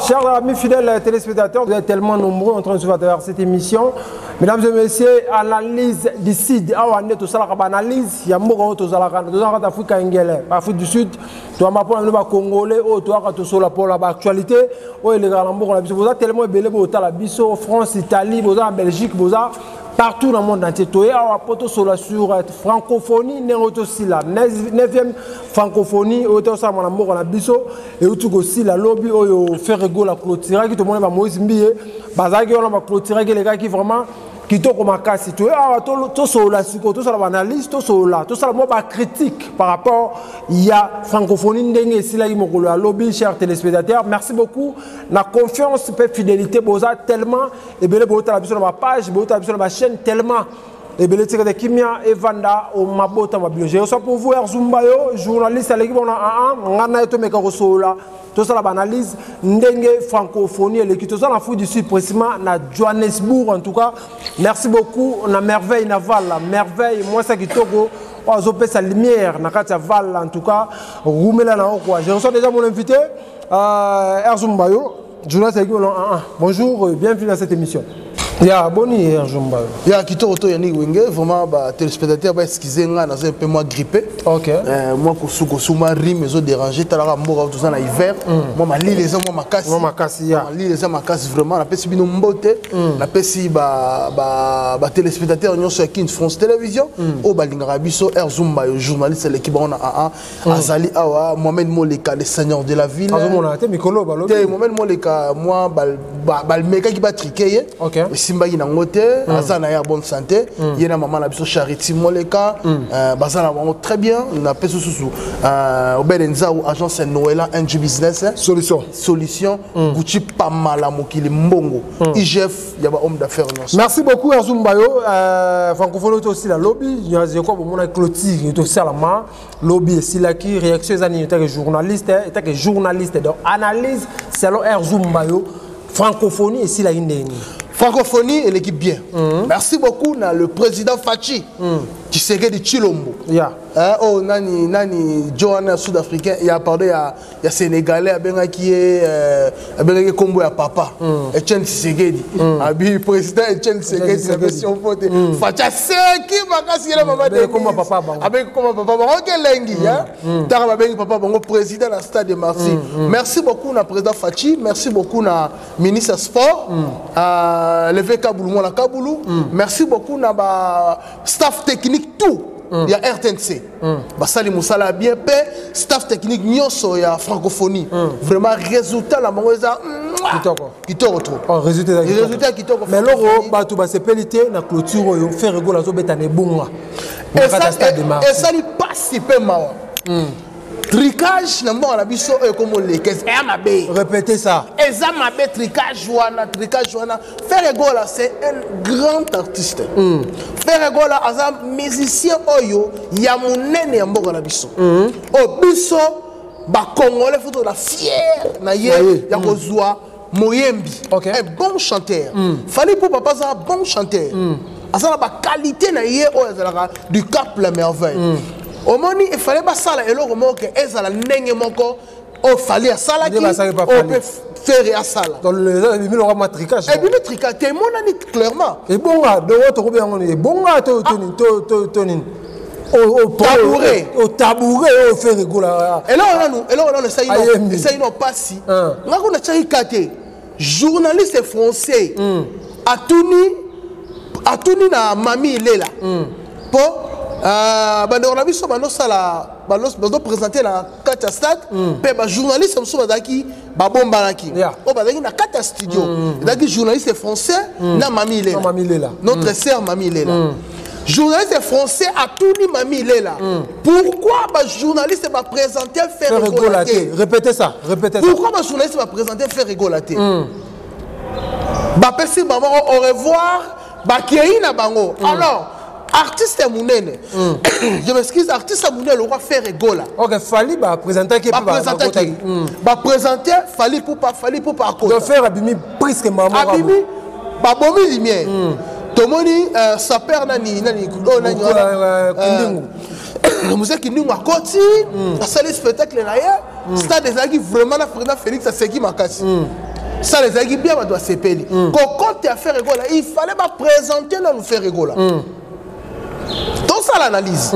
Chers amis fidèles téléspectateurs, vous êtes tellement nombreux en train de suivre à travers cette émission. Mesdames et messieurs, analyse d'ici, awa nde tosalaka ba analyse ya mboka oyo tozalaka tozalaka kati Afrika ingele, Afrique du Sud, toyamba mpona bino ba Congolais oyo toyaka tosola mpola ba actualité oyo elekaka na mboka na biso. Boza tellement ebele botala biso France, Italie, boza na Belgique, boza partout dans le monde entier. Toye awa po tosola sur francophonie ndenge oyo tosila 9e francophonie oyo tosalama na mboka na biso. Euti kosila lobi oyo Ferre Gola clôturaki, tomoni ba Moïse Mbiye bazalaki wana ba clôturaki, elekaki vraiment kitoko makasi. Toye awa tosolola sikoyo, tosala ba analyse, tosolola, tosala mwa ba critique par rapport ya francophonie ndenge esilaki mokolo ya lobi. Chers téléspectateurs, merci beaucoup na confiance pe fidélité, boza tellement ebele botala biso na ba page, botala biso na ba chaîne tellement ebele. Tikata kimia evanda o mabota mabino. Je reçois pour vous Erzumbayo, journaliste aleki bona a nga na ye tomeka kosolola, tosala ba analyse ndenge francophonie eleki. Toza na Afrique du Sud, précisément na Johannesburg. En tout cas, merci beaucoup na Merveille Naval, Merveille mwasi ya kitoko oyo azopesa lumière na kati ya Val. En tout cas, rumela na yo quoi. Je reçois déjà mon invité Erzumbayo, journaliste aleki bona a. Bonjour, bienvenue dans cette émission. Ya boni Erzumbayo? Ya kitoko to Yannick Wenge, vraiment ba téléspectateurs ba excuser nga, nazo un peu moins grippé. Moi kosu kosu ma rime ezo déranger, talaka mboka toza na hiver. Moi malili eza mwa makasi. Mwa makasi ya. Malili eza makasi vraiment, napesi bino mbote. Napesi ba téléspectateurs nyonso ya Kin France Télévision oyo balingaka biso. Erzumbayo, journaliste eleki bango na AA. Azali awa Mohamed Moleka, le seigneur de la ville. Azomona te mikolo balobi. Te, Mohamed Moleka moi balmekaki batrike ye. Esimbaki nango te, aza na ye ya bonne santé. Ye na mama na biso Charity Moleka, baza na bango très bien. Napesi susu Obele Nzau, agence Noëlla NG Business. Solution. Solution. Gucci Pamala mokili mbongo. IGF ya ba homme d'affaires nyonso. Merci beaucoup Erzumbayo, francophonie aussi la lobby, je crois bomona clôture to salama lobby esilaki. Réaction eza nini etake journaliste, etake journaliste? Donc analyse selon Erzumbayo, francophonie esilaki ndenge? Francophonie eleki bien. Merci beaucoup na le président Fatshi Tshisekedi Tshilombo. Oh nani nani Johanna sud-africain ya, pardon, ya sénégalais abengaki ye abengaki kombo ya papa Etienne Tshisekedi. Abi président Etienne Tshisekedi na version vote. Fatshi aseki makasi ye na mama Abengi kombo ya papa bango. Abengi kombo ya papa bango okelengi, hein. Taka babengi papa bango président na stade de Martyrs. Merci beaucoup na président Fatshi, merci beaucoup na ministre sport Levé Kaboulou mwana Kaboulou. Merci beaucoup na ba staff technique tout ya RTNC. Basali mosala bien pe staff technique nyonso ya francophonie. Vraiment résultat na bango eza kitoko. Kitoko trop. Oh, résultat eza kitoko. Résultat kitoko. Mais loko bato basepeli te na clôture oyo Ferre Gola azobeta na ebonga na kati ya stade de Martyrs. Esali pasi pe mawa. Tricage na mboka na biso oyo ekomi oleka eya mabe. Répétez ça. Eza mabe tricage wana, tricage wana. Ferre Gola, c'est un grand artiste. Ferre Gola aza musicien oyo ya monene ya mboka na biso. Oyo biso ba Congolais faut tozala fier na ye Na ye. ya kozwa moyembi. Un bon chanteur. Fally Ipupa papa aza bon chanteur. Aza na ba qualité na ye oyo azalaka du Cap la merveille. Omoni il fallait basala eloko moko ke ezala ndenge moko oyo Fally asalaki, Nde basalaki pa oyo Fally. mpe Ferre asala. Donc, ebimi lokola mwa tricage. Ebimi tricage te, emonani clairement. Ebonga donc oyo tokobi yango nini? Ebonga to nini? To nini? Tabouret. O tabouret oyo Ferre Gola. Eloko nanu Ayembi. Esali no pasi. Nga kuna tiaki ka te journaliste français atuni na Mami Ilela po bandeko na biso bandosala bazoprésente na kati ya stade mpe bajournaliste mosusu bazalaki babombanaki oyo bazalaki na kati ya studio. Ezalaki journaliste français na Mami Ilela. Na Mami Ilela. Notre sœur Mami Ilela. Journaliste français atuni Mami Ilela pourquoi bajournaliste baprésente Ferre Ferre Gola Gola te. Te. Répétez ça, répétez ça. Pourquoi bajournaliste baprésente Ferre Gola te? Bapesi bango au revoir, bakei na bango. Alors artiste ya monene, je m'excuse, artiste ya monene lokwa Ferre Gola. Ok, Fally baprésentaki mpe baprésentaki baprésente Fally Ipupa, Fally Ipupa akota. Donc Ferre abimi presque mama. Abimi, babomi lumière. Tomoni saper nani nani oyo nani Lokola, wana, Kindingu. Mzee Kindingu akoti, asali spectacle na ye. Stade ezalaki vraiment na président Félix aseki makasi. Salle ezalaki bien, bato basepeli. Kokote ya Ferre Gola, il fallait baprésente nanu Ferre Gola. Tosala analyse,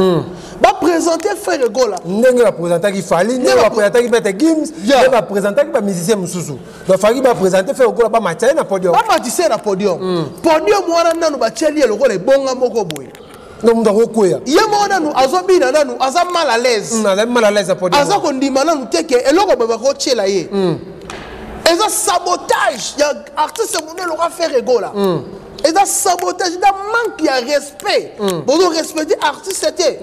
baprésente Ferre Gola. Ndenge baprésentaki Fally, ndenge baprésentaki Maître Gims, ndenge baprésentaki bamusicien mosusu, donc fallaki baprésente Ferre Gola, bamatia ye na podium. Bamatisa ye na podium. Podium wana nanu batieli ye lokola ebonga moko boye. Donc moto akokwea. Ye moko nanu azobina, nanu aza mal à l'aise. Azali mal à l'aise na podium. Aza kondima nanu te ke eloko boye bakotiela ye eza sabotage ya artiste monene lokola Ferre Gola. Eza sabotage, eza manque ya respect. Bozo respecte artiste te.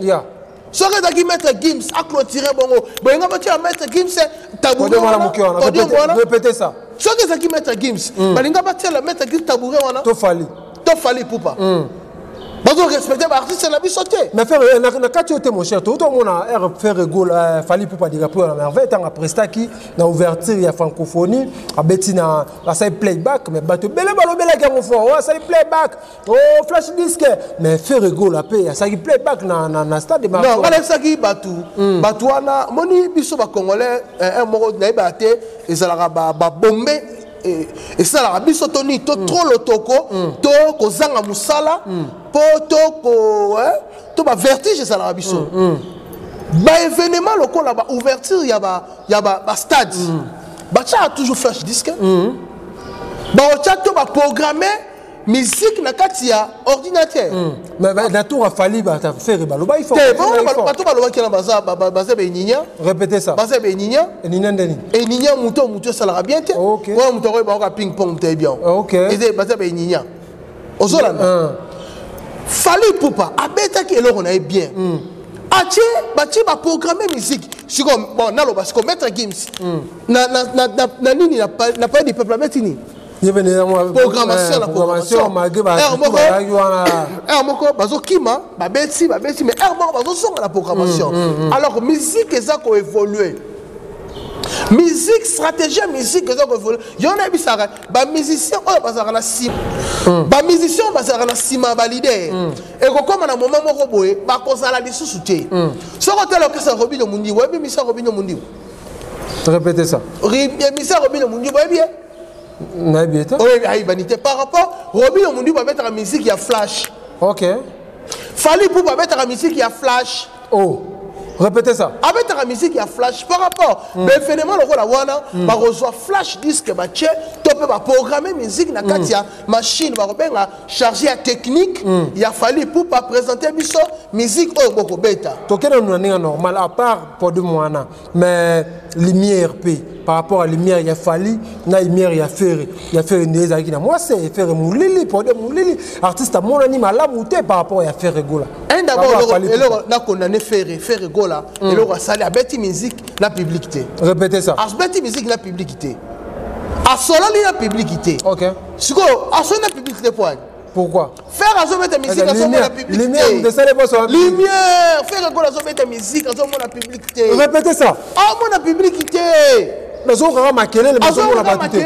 Soki ezalaki Maître Gims aclôture bongo, boyenga batia Maître Gims tabouret. Podium wana moke wana. Podium wana. Répétez ça. Soki ezalaki Maître Gims, balinga batiela Maître Gims tabouret wana. To Fally. To Fally Ipupa. Bazo respecte baartiste na biso te. Mais Ferre na kati oyo te, mon cher, toutomona r Ferre Gola, Fally Ipupa dirapo na merveille ntango aprestaki na ouverture ya Francophonie, abeti na asali playback, mais bato ebele balobelaki yango fort: oyo asali playback, o flash disque. Mais Ferre Gola mpe asalaki playback na stade. Non, nga nayebisaki bato wana, moni biso bacongolais, un moko nayebaka te, ezalaka babombe esalaka biso to nini, to trop lotoko, to kozanga mosala, mpo to ko to bavertige ezalaka biso. Baévénement lokola baouverture ya bastade, batiaka toujours flash disque, baotya to baprogramme musique na kati ya ordinateur. Mais na tour afali, Ferre baloba il faut. Te, bato balobaki wana baza benyinya. Répétez ça. Baza benyinya. Enyinya ndeni? Enyinya moto esalaka bien te. Wana moto akoyeba oka ping pong moto ayebi yango. Eza baza benyinya. Ozolanda, Fally Ipupa abetaki eloko na ye bien, atie batie baprogramme musique. Sikoyo, bon, naloba sikoyo Maître Gims na nini, na Palais du Peuple, abeti nini? Programmation na programmation. Heure moko bazokima, babeti babeti, mais heure moko bazozonga na programmation. Alors musique eza koévolue, musique, stratégie ya musique eza koévolue. Yo nayebisaka bamusicien oyo bazalaka na nsima, bamusicien oyo bazalaka na nsima ya baleader, ekokóma na moment moko boye bakozala lisusu te. Soki otala orchestre Robinho Mundibu, oyebi misa Robinho Mundibu? Répétez ça. Misa Robinho Mundibu, oyebi ye? Nayebi te. Oyebi ayibani te. Par rapport Robinho Mundibu abetaka musique ya flash. Fally Ipupa abetaka musique ya flash. Oh, répétez ça. Abetaka musique ya flash. Par rapport baévénement lokola wana, bakozwa flash disque batie to mpe baprogramme musique na kati ya machine, bakobenga chargé ya technique ya Fally Ipupa, présente biso musique oyo bokobeta. Tokende na ndenge normal, à part podium wana, mais lumière mpe, par rapport à lumière ya Fally na lumière ya Ferre, ya Ferre nde ezalaki na mwase. Ferre molili, podium molili, artiste amonani malamu te par rapport ya Ferre Gola. Un, d'abord eloko nakondane Ferre, Ferre Gola, eloko asali, abeti musique na public te. Répétez ça. Abeti musique na public te, asololi na public te. Sikoyo asololi na public te po ani? Pourquoi? Ferre azobeta musique, azomona public te. Lumière, Ferre Gola azobeta musique, azomona public te. Répétez ça. Amona public te. Nazokaka makelele. Azomona bato te,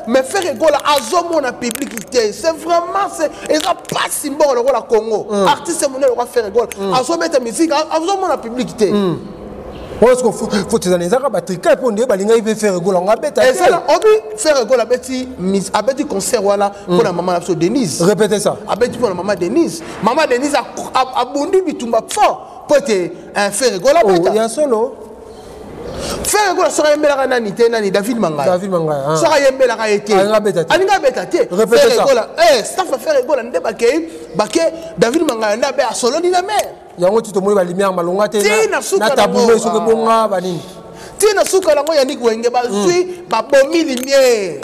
mais Ferre Gola azomona public te. C'est vraiment, eza pasi. Mbongo lokola Congo, artiste monene lokola Ferre Gola azobeta musique, azomona public te. Oyo faut ezala ezaka batrika mpo nde balingaki mpe Ferre Gola ngo abeta. Ezala obi Ferre Gola abeti concert wana mpona mama na biso Denise. Répétez ça. Abeti mpona mama Denise. Mama Denise abundi bitumba fort mpo ete Ferre Gola abeta. Ya solo. Ferre Gola soki ayembelaka nani te, nani, David Mangaya. David Mangaya. Soki ayembelaka ye te, alingi abeta te. Ferre Gola, staff ya Ferre Gola nde bakei bake David Mangaya nde abe asololi na mare. Yango ti tomoni balumière malonga te na tabouret, soki ebonga banini. Ntina suka nango, Yannick Wenge bazwi, babomi lumière.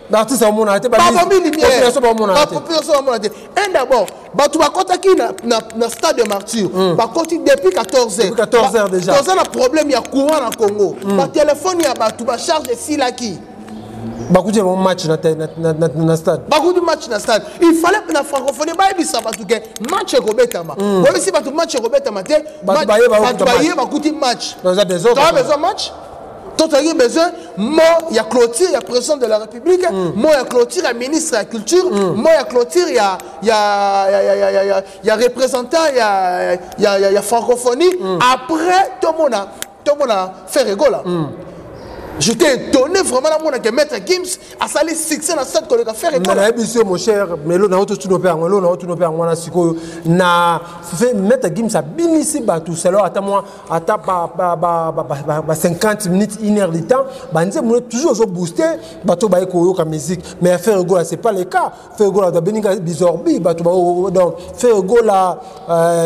Baartiste bamonaka te. Babomi lumière. Bamonaka te. Population bamona te. Un, d'abord bato bakɔtaki na stade de Martyr, bakɔti depuis 14 heures. 14 heures déjà. Toza na problème ya courant na Congo, batelefone ya bato bacharge esilaki. Bakuti yango match na stade. Bakuti match na stade. Il fallait na Francophonie bayebisa bato ke match ekobetama. Boyebisi bato match ekobetama te, bato baye bakuti match. Toza besoin match, to tozalaki besoin mot ya clôture ya président de la République, mot ya clôture ya ministre ya culture, mot ya clôture ya représentant ya Francophonie. Après tomona. Tomona Ferre Gola. J'étais étonné vraiment namona ke Maître Gims asali succès na stade koleka Ferre Gola. Nayebi so, mon cher, melo na ototuna mpe yango, elo na otuna mpe yango wana. Sikoyo na Maître Gims abinisi bato selo, ata mwa ata ba 50 minutes, une heure de temps, banzembo ne toujours ozobooste bato baye koyoka musique. Mais Ferre Gola, c'est pas le cas. Ferre Gola, bato abeninga bizorbi bato. Donc Ferre Gola,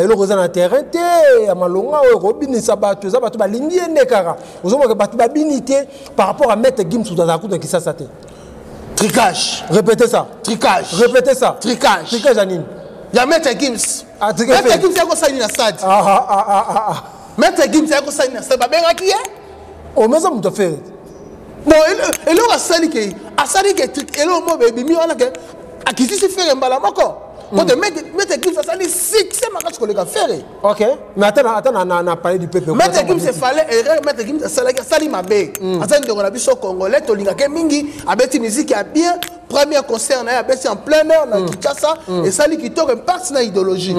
eloko eza na terrain te ya malonga oyo ekobinisa bato. Eza bato balingi ye nde kaka ozomaka bato babini te par rapport à Maître Gims, moto azala kutu na Kisasa te. Tricage. Répétez ça. Tricage. Répétez ça. Tricage. Tricage ya nini? Ya Maître Gims. Ah, tricage. Maître Gims akosali na stade. Ah, ah, ah, ah, ah. Maître Gims akosali na stade, babengaki ye. Omeza moto afere. Bon, eloko asali ke, asali ke eloko mo ebimi wana ke akitisi Ferre mbala moko, po te Maître Gims asali succès makasi koleka Ferre. Ok, mais ata na Palais du Peuple. Maître Gims efale erreur. Maître Gims asalaki, asali mabe. Azali ndeko na biso congolais, tolingaki mingi. Abeti musique ya bien. Premier concert na ye, abeti en plein air na Kinshasa, esali kitoko, impact na idéologie.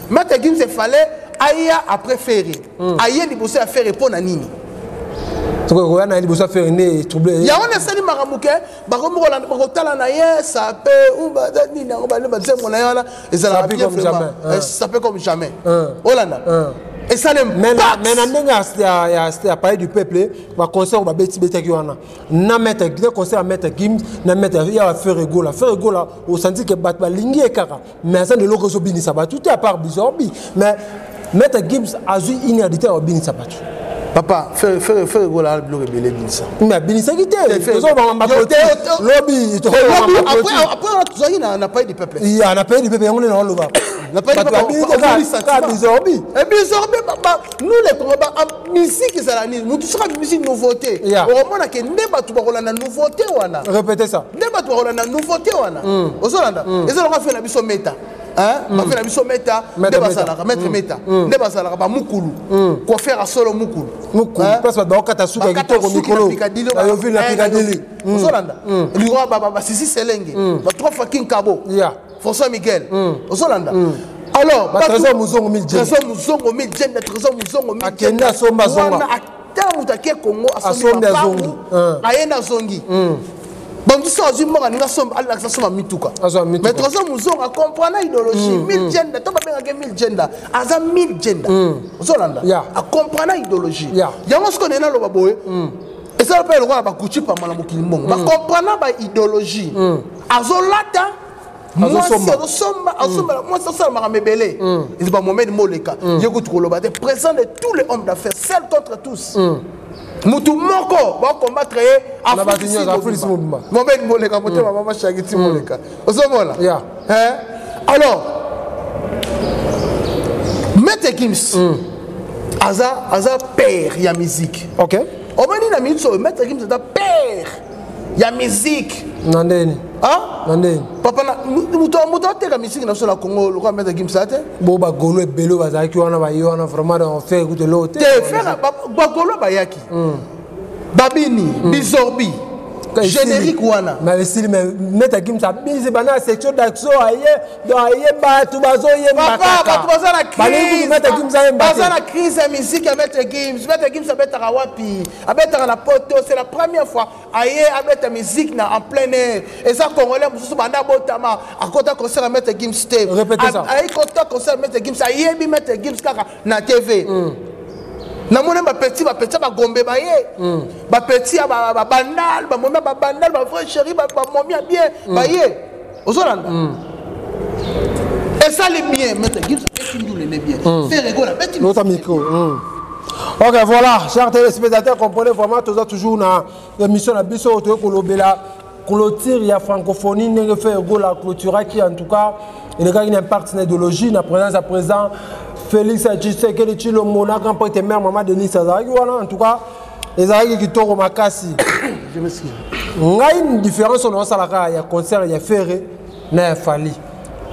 Maître Gims efale aya après Ferre. Aye liboso ya Ferre mpo na nini? Koya na ye liboso ya Ferre nde trouble. Yango na esali makambo ke bakomi kolanda, bakotala na ye sape nini yango, bale banzembo na ye wana ezalaka bien vraiment, sape comme jamais. Olanda esali. Mais na ndenge ya Palais du Peuple, baconcert babeti betaki wana na maître, na concert ya Maître Gims na maître ya Ferre Gola, Ferre Gola osanti ke bato balingi ye kaka, mais aza na eloko ezobinisa bato te à part bizorbi. Mais Maître Gims azwi une heure de temps ya kobinisa bato. Papa, Ferre Gola, biloko ebele ebinisa. Mais abinisaki te, lobi. Après tozalaki na Palais du Peuple. Ya na Palais du Peuple, yango nde naoloba. Bizorbi. Bizorbi. Nous les Congolais, musique ezala nini? Motu soki abimisi nouveauté, okomona ke nde bato bakolanda nouveauté wana. Répétez ça. Nde bato bakolanda nouveauté wana. Ozolanda, eza lokola fe na biso meta, bafe na biso meta nde bazalaka maître meta, nde bazalaka bamukulu, coiffeur asolo mukulu. Place bato bakokata suki ya kitoko mikolo na na Pikadili. Ozolanda likolo basisi selenge, ba trois fois King Kabo, François Miguel. Ozolanda alors. Trésor Muzongo mille. Trésor Muzongo mille jenda, Trésor Muzongo mille. Akende asomba, azonga. Ata moto ake Congo, asombi mapangu, aye na azongi. Bamosusu azwi mboka, aningi asomba, alakisa asomba mituka. Mais Trésor Muzongo acomprendre idéologie mille jenda to babengaki mille jenda, aza mille jenda. Ozolanda, acomprendre idéologie yango. Sikoyo nde naloba boye, ezala mpe lokola bakuchi pamba na mokili mbongo, bacomprendre baidéologie, azolata mwasi, azosomba, azosombela mwasi, asala makambo ebele. Eza bamohamed Moleka ye kutu koloba te, président de tous les hommes d'affaires, seul contre tous, mutu moko bacombattre ye. Mohamed Moleka, motema mama Shaki ti Moleka, ozomona. Alors Maître Gims aza père ya musique. Omoni na minute oyo, Maître Gims aza père ya musique. Na ndeni? Na ndeni? Papa, na moto ateka musique na biso na Congo lokola Maître Gims te. Bo bagolo ebele oyo bazalaki wana, baye wana vraiment donc Ferre kutu eloko te. Te, Ferre, bagolo bayaki, babini bizorbi, générique wana. Mais esili. Mais Maître Gims abinisi bana Section d'Assaut, aye donc aye, bato bazoyemba. Kaka bato baza na crise, Maître Gims ayemba. Baza na crise ya musique ya Maître Gims. Maître Gims abetaka wapi? Abetaka na Poto. C'est la première fois aye abeta musique na en plein air. Eza congolais mosusu banda abotama akota concert ya Maître Gims te. Aye kota concert ya Maître Gims, ayebi Maître Gims kaka na TV. Namoni bapeti, bapeti ya bagombe baye, bapeti ya babandal, bamomi ya babandal, bavrai chéri, bamomi ya bien baye. Ozolanda, esali bien. Maître Gims abeti ndulene bien, Ferre Gola abeti. L'autre micro. Ok, voilà, chers téléspectateurs, comprenez vraiment, toza toujours na émission na biso, toye kolobela clôture ya francophonie, ndenge Ferre Gola clôturaki. En tout cas, elekaki na impact na idéologie, na présence ya président Félix Tshisekedi Tshilombo, na grand prêtre mère mama Denis azalaki wana. En tout cas, ezalaki kitoko makasi. Ngai différence oyo naosalaka ya concert ya Ferre na ya Fally,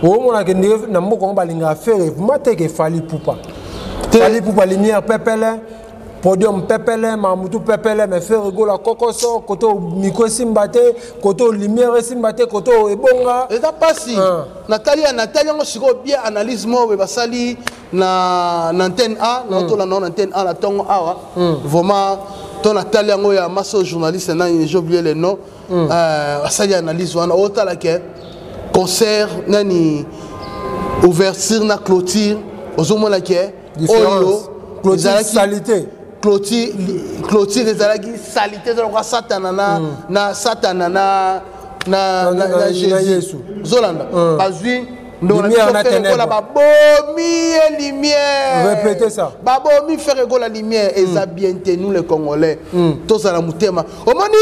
omonaka ndenge na mboka yango balingaka Ferre vraiment teke Fally Ipupa. Fally Ipupa, lumière pepele. Podium pepele, mamutu pepele, mais Ferre Gola kokoso, koto micro esimba te, koto lumière esimba te, koto ebonga. Eza pasi. Natali natali yango sikoyo bien, analyse moko boye basali na antenne A, na tolanda na antenne A na ntongo awa. Vraiment to natali yango ya maso journaliste nani, j'ai oublié le nom. Asali analyse wana, otala ke concert nani, ouverture na clôture, ozomona ke oyo clôture salité. Clôture ezalaki salité, ezalaka Satana na Satana na Jésus. Ozolanda, bazwi ndongo, babomi ye lumière. Répétez ça. Babomi Ferre Gola lumière, eza bien te. Nous les Congolais, tozala motema. Omoni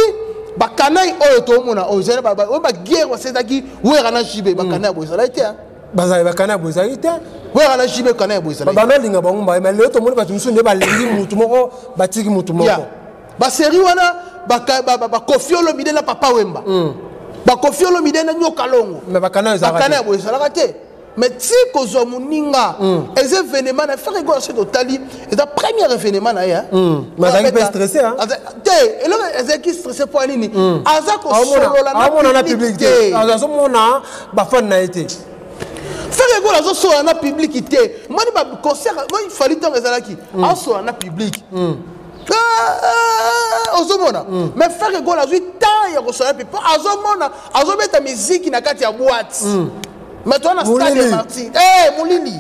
bakanai oyo toomona oyo, ezali oyo baguerre basetaki Wera na JB, bakanai ya boye ezalaki te. Bazali bakanai ya boye ezalaki te. Wera na JB, kanai ya boye ezalaki. Banalinga bango mbaye, mais lelo tomoni bato mosusu nde balingi mutu moko, batiki mutu moko. Basérie wana, baKoffi Olomide na Papa Wemba, baKoffi Olomide na Nyoka Longo. Bakanai ya boye ezalaka te. Mais ti kozwa moninga, eza événement na Ferre Gola. Soki totali, eza premier événement na ye. Mais azalaki mpe stressé. Te, eloko ezalaki stressé mpo ya nini? Aza kosolola na public te, azomona bafans na ye te. Ferre Gola azosolola na public te. Moni baconcert, moi Fally, ntango ezalaki azosolola na public, ozomona. Mais Ferre Gola azwi temps ya kosolola mpe mpo azomona azobeta miziki na kati ya boîte. Mais toza na stade de Martyr, molili,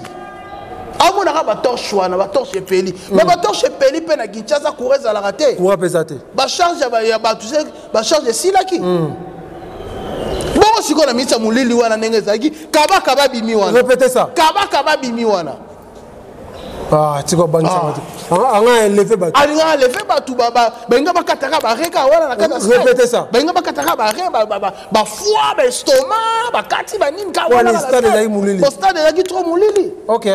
amonaka batorche wana, batorche epeli. Mais batorche epeli mpe na Kinshasa, courant ezalaka te. Courant mpe eza te. Bacharge ya bato, bacharge esilaki. Bongo sikoyo na miniti ya molili wana, ndenge ezalaki, kabakaba bimi wana. Répétez ça. Kabakaba bimi wana. Ah, tika obangisa bato, anga eleve bato. Alinga eleve bato, balinga bakataka bareka wana na kati. Répétez ça. Balinga bakataka bare, bafoie, baestomac, bakati banini. Wana stade ezalaki molili. Stade ezalaki trop molili. Ok,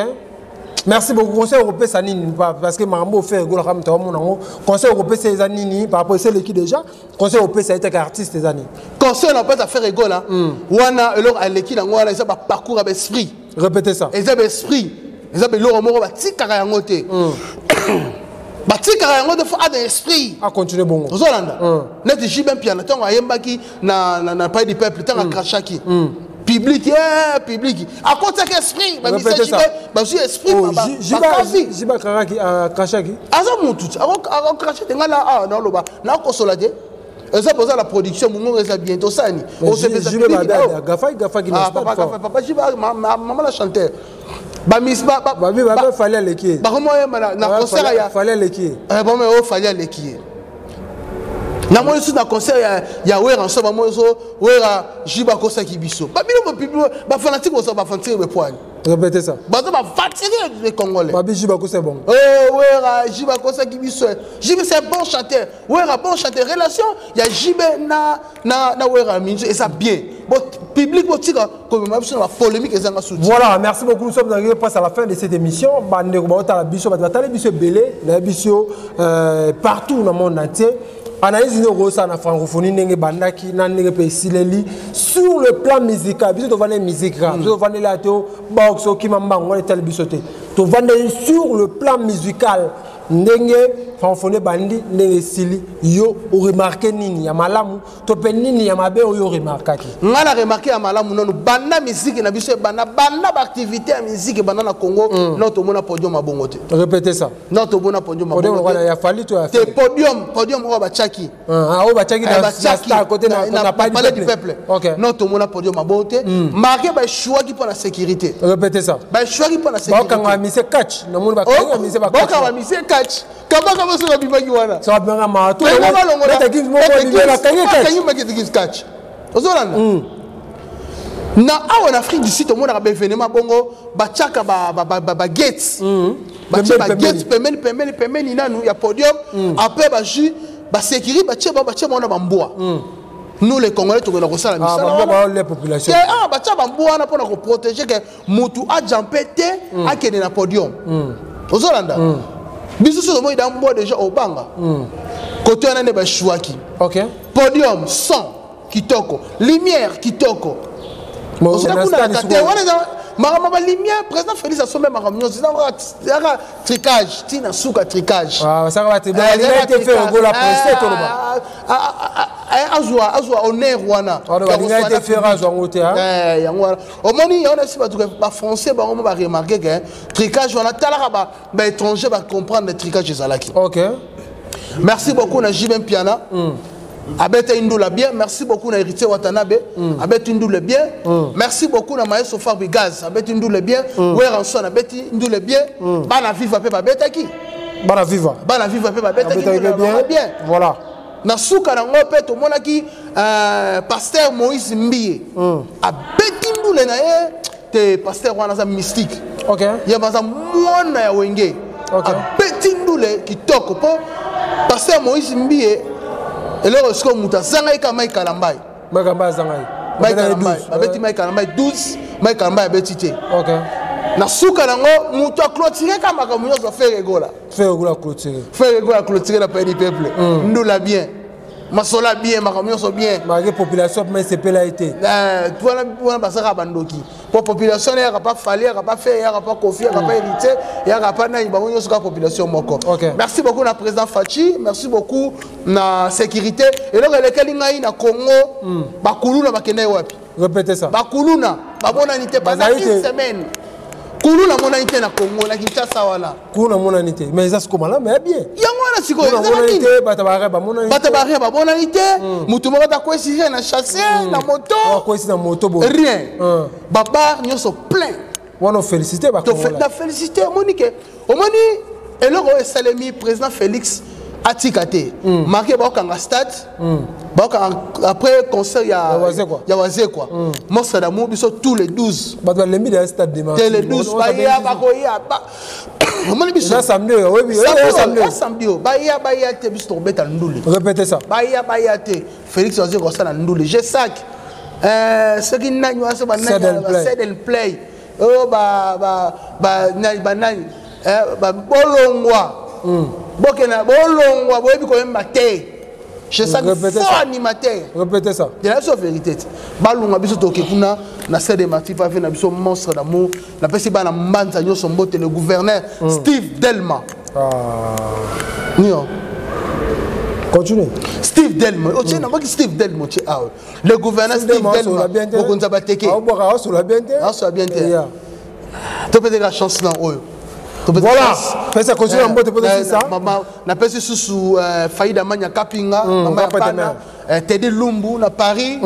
merci beaucoup. Conseil okopesa nini? Parce que makambo oFerre Gola moto amona yango, conseil okopesa eza nini par rapport eseleki déjà? Conseil opesa etaka artiste eza nini? Conseil na opesa Ferre Gola wana, eloko aleki nango wana eza baparcours ya baesprit. Répétez ça. Eza baesprit, eza biloko moko batikaka yango te, batikaka yango te. Faut ada esprit. Acontinue bongo. Ozolanda neti JB Mpiana, ntango ayembaki na Palais du Peuple, ntango acrachaki public, public akotiaki esprit, bamisa JB bazwi esprit bakavi. JB acrachaki? Aza mutu akocrache te. Ngai awa naoloba, nakosola te. Eza mpoza la production, mongongo eza bien, tosani. Papa JB, mama la chanteur, bamis Fally aleki ye. Bakomoyemba na concert ya Fally aleki ye. Bamo oyo Fally aleki ye. Namoni so na concert ya Wera nso, bamoni so Wera, JB akosaki biso. Babino bafanatike, boza bafanatike bepoani. Répétez ça. Baza bafatigué, les Congolais. Babi JB akosa bongo. Oh, Wera, JB akosaki biso. JB, c'est un bon chanteur. Wera, bon chanteur. Relation ya JB na Wera mingi eza bien. Bon, public botika komema biso na bapolémique ezanga soutien. Voilà, merci beaucoup. Nous sommes arrivés presque à la fin de cette émission. Bandeko baotala biso, bato batali biso ebele na biso partout dans le monde entier. Analyse nini okosala na francophonie, ndenge ebandaki na ndenge mpe esileli sur le plan musical? Biso tovandeli musique kaka, biso tovandeli ya to box okima mbango wana etali biso te. Tovandeli sur le plan musical, ndenge francophonie ebandi, ndenge esili, yo oremarquer nini ya malamu to mpe nini ya mabe oyo oremarkaki? Ngai na remarquer ya malamu, nanu banda misiki na biso ebanda, banda baactivité ya misiki ebanda na Congo, nano tomona podium mabongo te. Répétez ça. Nano tomona podium. Podium ya Fally to ya te? Podium oyo batiaki. Oyo batiaki na côté na Palais du Peuple. Non, tomona podium mabongo te. Marke baéchouaki mpo na sécurité. Répétez ça. Baéchouaki mpo na sécurité. Bakanga mise catch, namoni bakanga mise. Bakanga mise catch, kabaka boso babimaki wana. So babimaka mato. Bakangi catch. Ozolanda, na awa na Afrique du Sud, tomonaka baévénement bongo, batiaka bagates, batie bagates pembeni pembeni pembeni nanu ya podium. Après bajus basécurité, batie bango, batie bango na bambwa. Nous les Congolais, tokenda kosala misala, batia bambwa wana mpona koprotéger ke mutu ajampe te, akende na podium. Ozolanda, biso so tomoi da mbwa déjà obanga kote wana nde baéchouaki. Podium, son kitoko, lumière kitoko, wana eza. Makambo ba lumière, président Félix asombe makambo nyonso, ezaka tricage, tina suka tricage. Ah, saka ba te te Ferre Gola pressé toloba. Azwa azwa honneur wana. Balinga te Ferre azwa yango te. Eh, yango wana. Omoni yango na si bato ba français bango mo ba remarquer que tricage wana talaka ba ba étranger ba comprendre tricage ezalaki. OK. Merci beaucoup na JB Mpiana. Abeta ndula bien. Merci beaucoup na Héritier Watanabe. Abeti ndula bien. Merci beaucoup na Maestro Fabregas. Abeti ndula bien. Werrason abeti ndula bien. Bana Viva pe babetaki. Bana Viva. Bana Viva pe babetaki ndula bien. bien. Voilà. Na suka nango pe tomonaki pasteur Moïse Mbiye. Abeti ndule na ye te pasteur wana aza mystique. OK. Ye baza mwana ya Wenge. Okay. Abeti ndule kitoko po pasteur Moïse Mbiye eloko sikoyo moto azangaki kaka Mike Kalambay. Mike Kalambay azangaki. Mike Kalambay babeti Mike Kalambay 12, Mike Kalambay abeti te. OK. Na suka nango moto aclôturé kaka makambo nyonso Ferre Gola. Ferre Gola clôturé. Ferre Gola clôturé na pays du peuple. Ndula bien. Masola bien, makambo nyonso bien. Malgré population mais sepela été. Wana wana basaka bandoki. Po population yaka pa Fally, yaka pa Ferre, yaka pa Koffi, yaka pa Héritier, yaka pa nani, bango nyonso kaka population moko. Okay. Merci beaucoup na président Fatshi, merci beaucoup na sécurité. Eloko elekeli ngai na Congo, bakuluna bakende wapi? Répétez ça. Bakuluna, bamonani te pendant une semaine. Kuluna monani te na Congo, na Kinshasa wana. Kuluna monani te, mais eza siko malamu ya bien. Yango wana sikoyo eza nini? Te bato ba bamonani. Bato ba bamonani te, mutu moko akwesi na chasse na moto. Akwesi na moto bo. Rien. Ba bar nyonso plein. Wana félicité ba Congolais. Na félicité omoni ke omoni eloko oyo esalemi président Félix atika te. Marqué baokanga stade. Baokanga après concert ya ya Wazekwa. Monstre d'amour biso tous les 12. Bato balembi ya stade de Tous les 12 baya bakoya ba omoni biso. Eza samedi oyo, oyebi, samedi. Samedi oyo baya baya te biso tokobeta ndule. Répétez ça. Baya baya te Félix Wazekwa kosala ndule. Je sac. Soki nani wana so banani Sedel Play. Oyo ba ba ba nani ba nani ba bolongwa. Bokena bolongwa boyebi koyemba te. Je sens fort animateur. Répétez ça. De la vérité. Balunga biso toke kuna na Stade Martyrs pa na biso monstre d'amour. Na pesi bana mbanza nyoso mbote le gouverneur Steve Delma. Ah. Nio. Continue. Steve Delma. Otie na moki Steve Delma otie ah. Le gouverneur Steve Delma. Mokonza bateke. Ah boka asola bien te. Asola bien te. To peut la chance na oyo. Voilà. Fais ça continue en mbote pour ça. Maman, na pesi susu Faïda Manya Kapinga, mama Bana, Teddy Lumbu na Paris.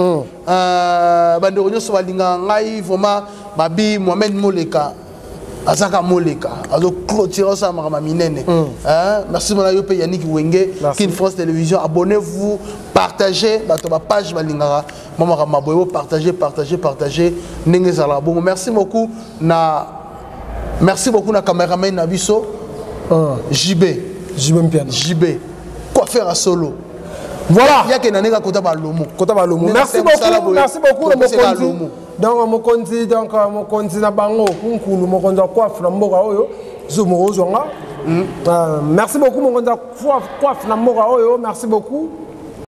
Bandeko nyonso balinga ngai vraiment babi Mohamed Moleka. Azaka Moleka, azo clôturer ça makambo minene. Hein, merci mona yo pe Yannick Wenge, Kin France Télévision, abonnez-vous, partagez bato ba page balingaka mama maboyo, partagez, partagez, partagez ndenge zala bongo. Merci beaucoup na merci beaucoup na cameraman na biso. JB. JB Mpiana. JB. Coiffeur à solo. Voilà. Ya ke naneka kota ba lomo. Kota ba lomo. Merci beaucoup. Merci beaucoup le mokonzi. Donc mokonzi donc mokonzi na bango kunkulu mokonzi wa coiffe na mboka oyo zumo ozwanga. Merci beaucoup mokonzi wa coiffe na mboka oyo. Merci beaucoup.